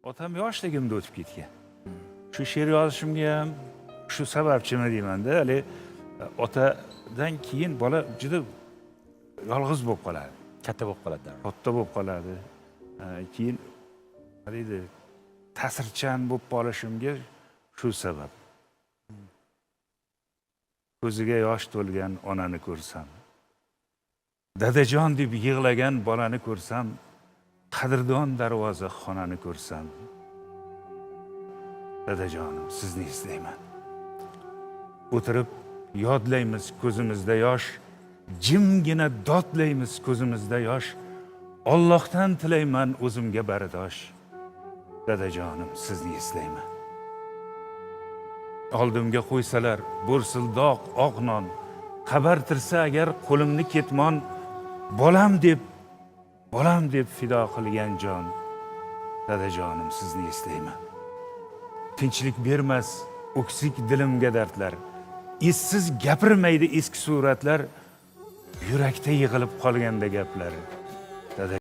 Otam yoshligimda o'tib ketgan. Shu she'r yozishimga ham shu sababchimi deymanda. Haligi otadan keyin bola juda yolg'iz bo'lib qoladi. Katta bo'lib qoladi. Katta bo'lib qoladi. Keyin nima deydi, ta'sirchan bo'lib qolishimga shu sabab. Ko'ziga yosh to'lgan onani ko'rsam, dadajon deb yig'lagan bolani ko'rsam, qadrdon darvoza xonani ko'rsam, dadajonim, sizni eslayman. O'tirib yodlaymiz, ko'zimizda yosh, jimgina dodlaymiz, ko'zimizda yosh. Ollohdan tilayman o'zimga bardosh, dadajonim, sizni eslayman. Oldimga qo'ysalar bo'rsildoq oq non, qabartirsa agar qo'limni ketmon, bolam deb, bolam deb fido qilgan jon, dadajonim, sizni eslayman. Tinchlik bermas o'ksik dilimga dardlar, essiz gapirmaydi eski suratlar, yurakda yig'ilib qolganda gaplar, dada.